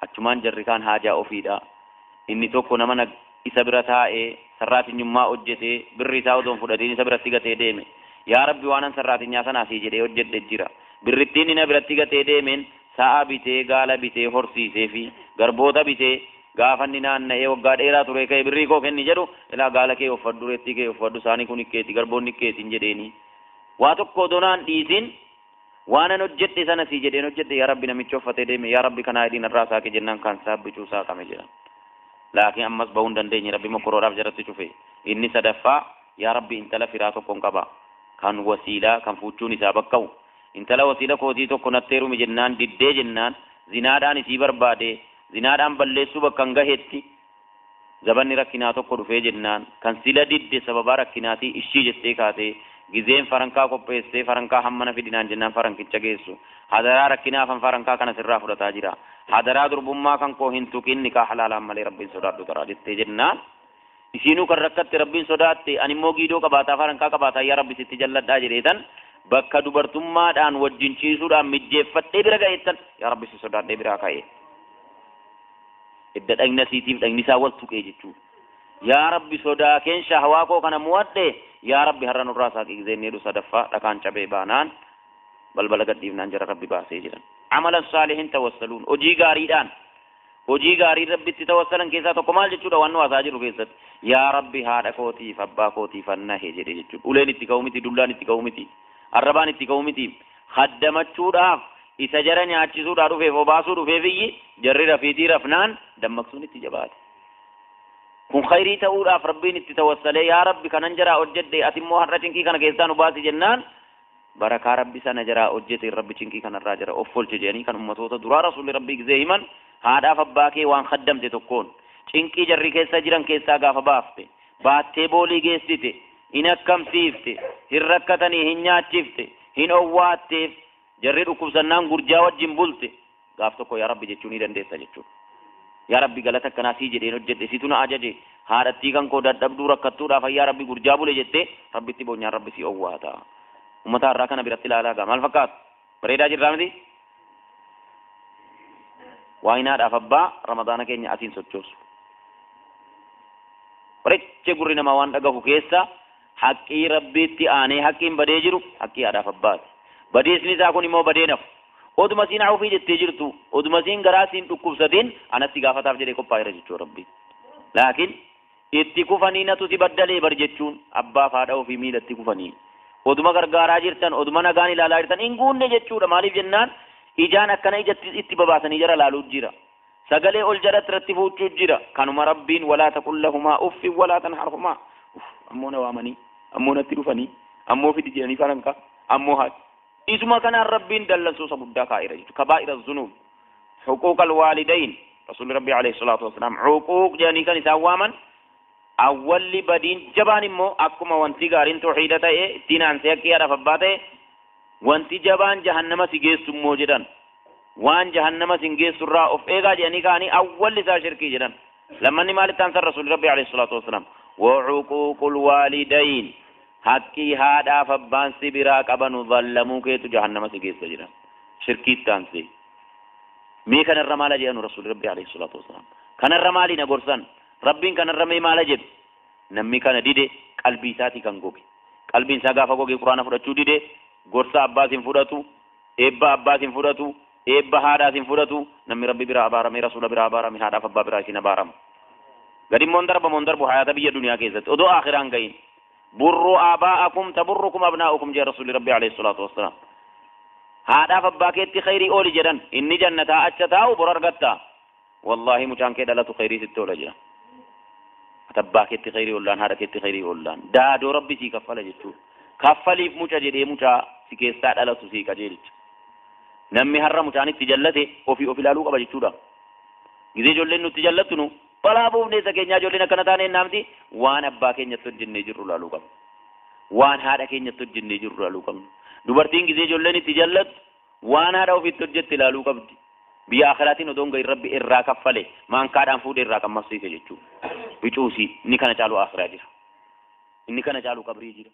Achumaan jarri kaan haajaa ofiidha. Inni tokko nama isa bira taa'ee sarraatinyummaa hojjetee birri isaa osoo hin fudhatiin isa biratti gatee deeme. Yaa Rabbi waanan sarraatinyaa sanaa sii jedhee hojjedhe jira. Birrittiin inni biratti gatee deemeen sa'a bitee gaala bitee horsiisee fi garboota bitee gaafa inni naanna'ee waggaa dheeraa ture ka'e birrii koo kenni jedhu ilaa gaala kee uffadhu reettii kee uffadhu saanii kun ikkeeti garboonni ikkeetiin jedheeni. Waa tokko odoo naan dhiisin waanan hojjedhe sana sii jedheen hojjedhe yaa Rabbi namicha uffatee deeme yaa Rabbi kanaa hidhiin irraa saaqe jennaan kan isaa bicuu saaqame jedhan. Laakiin ammas bahuu hin dandeenye Rabbi mokkoroodhaaf jaratti cufe. Inni sadaffaa yaa Rabbi intala firaa tokkoon qaba kan wasiilaa kan fuuchuun isaa bakka'u. Intala wasiila kootii tokko natti heerumi jennaan diddee jennaan zinaadhaan isii barbaade zinaadhaan balleessuu bakka hin gahetti zabanni rakkinaa tokko dhufee jennaan kan sila didde sababaa rakkinaatii ishii jettee kaatee gizeen farankaa qopheessee farankaa hammana fidinaan jennaan farankicha geessu hadaraa rakkinaafan farankaa kana sirraa fudhataa jira hadaraa durbummaa kan koo hin tuqin nikaa halaalaan malee rabbiin sodaadhu taraa jettee jennaan isiinuu kan rakkatte rabbiin sodaatte ani immoo giidoo qabaataa farankaa qabaataa yaa rabbi sitti jalladhaa jedheetan bakka dubartummaadhaan wajjin ciisuudhaan mijjeeffadhee bira ga'eettan yaa rabbi si sodaadhee biraa ka'e. Edda dhagna siitiif dhagni isaa wal tuqee jechuudha. Yaa Rabbi sodaa keen shahwaa koo kana mo'adhe yaa Rabbi har'a nurraa saaqii gizeen jedhu sadaffaa dhakaan cabee baanaan balbala gadhiifnaan jara Rabbi baasee jedhan. Amalan saalihin tawassaluun hojii gaariidhaan hojii gaarii Rabbitti tawassalan keessaa tokko maal jechuudha waan nu haasaa jiru keessatti yaa Rabbi haadha kootiif abbaa kootiif annahe jedhe jechuudha. Uleen itti ka'u miti dullaan itti ka'u miti arrabaan itti ka'u miti haddamachuudhaaf isa jara nyaachisuudhaa dhufeef obaasuu dhufeef iyyi jarri rafiitii rafnaan dammaqsuun itti jabaate. Kun khayrii ta'uudhaaf Rabbiin itti tawassalee yaa Rabbi kanan jaraa hojjedhe ati immoo har'a cinqii kana keessaa nu baasi jennaan barakaa Rabbi sana jaraa hojjete Rabbi cinqii kanarraa jara of olche jedhanii kan ummatoota duraa rasuulli Rabbii gizee himan haadhaaf abbaa kee waan kaddamte tokkoon cinqii jarri keessa jiran keessaa gaafa baafte baattee boolii geessite hin akkamsiifte hin rakkatanii hin nyaachifte hin owwaatteef jarri dhukkubsannaan gurjaa wajjin bulte gaaf tokko yaa Rabbi jechuu ni dandeessa jechuudha. Yaa Rabbi galata akkanaa sii jedheen hojjedhe situ na ajaje haadhattii kan koo dadhabduu rakkattuudhaaf yaa Rabbi gurjaa bule jettee Rabbitti boonyaan Rabbi si owwaata. Uummata har'aa kana biratti ilaalaa gaa maal fakkaatu? Bareedaa jirraa miti? Waayinaadhaaf abbaa Ramadaana keenya asiin sochoosu. Bareechee gurri namaa waan dhagahu keessa haqqii Rabbiitti aanee haqqiin badee jiru haqqii haadhaaf abbaati. Badiisni isaa kun immoo badee nafu. Oduma siin ofii jettee jirtu oduma siin garaa siin dhukkubsatiin anatti gaafataaf jedhee qophaa'eera jechuudha Rabbi. Laakiin itti kufanii natu si baddalee bar jechuun abbaaf haadha ofii miilatti kufanii oduma gargaaraa jirtan oduma nagaan ilaalaa jirtan hin guunne jechuudha maaliif jennaan ijaan akkana ijatti itti babaasanii jara laaluu jira. Sagalee ol jalatti irratti fuuchuu jira kanuma Rabbiin walaa taqul lahumaa uffin walaa tanharhumaa ammoo na waamanii ammoo natti dhufanii ammoo fidi jedhanii farankaa ammoo haati. Isuma kanaan Rabbiin dallansuusa guddaa kaa'eera jechuudha. Kabaa'ira zunuub xuquuqa alwaalidayn rasuulli Rabbi alayhi salaatu wasalaam xuquuq jedhanii kan isaan waaman awwalli badiin jabaan immoo akkuma wanti gaariin tawxiida ta'e ittiin aansee haqqii haadhaaf abbaa ta'e wanti jabaan jahannama si geessu immoo jedhan waan jahannama sin geessurraa of eegaa jedhanii ka'anii awwalli isaa shirkii jedhan lammanni maalitti aansan rasuulli Rabbi alayhi salaatu wasalaam wacuquuqul waalidayn haqqii haadhaaf abbaan si biraa qabanu zallamuu keetu jahannama si geessa jedhan shirkiitti aansee mee kanarra maala jedhanu rasuulli Rabbi alayhi salaatu wasalaam kanarra maali na gorsan Rabbiin kanarra mee maala jedhu namni kana dide qalbii isaatii kan goge qalbiin isaa gaafa goge quraana fudhachuu dide gorsa abbaas hin fudhatu eebba abbaas hin fudhatu eebba haadhaas hin fudhatu namni Rabbi biraa abaarame rasuula biraa abaarame haadhaaf abbaa biraa isin abaarama gadi immoo darba moon darbu hayaata biyya duniyaa keessatti odoo aakhiraan gahin burru aabaa'akum taburrukum abnaa'ukum jee rasuulli Rabbi alayhi salaatu wassalaam haadhaaf abbaa keetti khayrii ooli jedhan inni jannataa acha taa'u bor argatta wallaahi mucaan kee dhalatu khayrii sitti oola jedhan ati abbaa keetti khayrii oollaan haadha keetti khayrii oollaan daadoo Rabbi sii kaffala jechuudha kaffaliif muca jedhee mucaa si keessaa dhalatu sii qajeelcha namni har'a mucaan itti jallate ofii of ilaaluu qaba jechuudha gizee ijoolleen nutti jallattu nu balaa buufnee isa keenyaa ijoolleen akkana taaneen naamti waan abbaa keenyatti hojjennee jirru ilaaluu qabna waan haadha keenyatti hojjennee jirru ilaaluu qabna dubartiin gizee ijoolleen itti jallattu waan haadha ofiitti hojjette ilaaluu qabdi biyya akhiraatiin odoon gahin Rabbi irraa kaffale maankaadhaan fuudhee irraa qammafsiise jechuudha bicuusii inni kana caalu akhiraa jira inni kana caalu qabrii jira.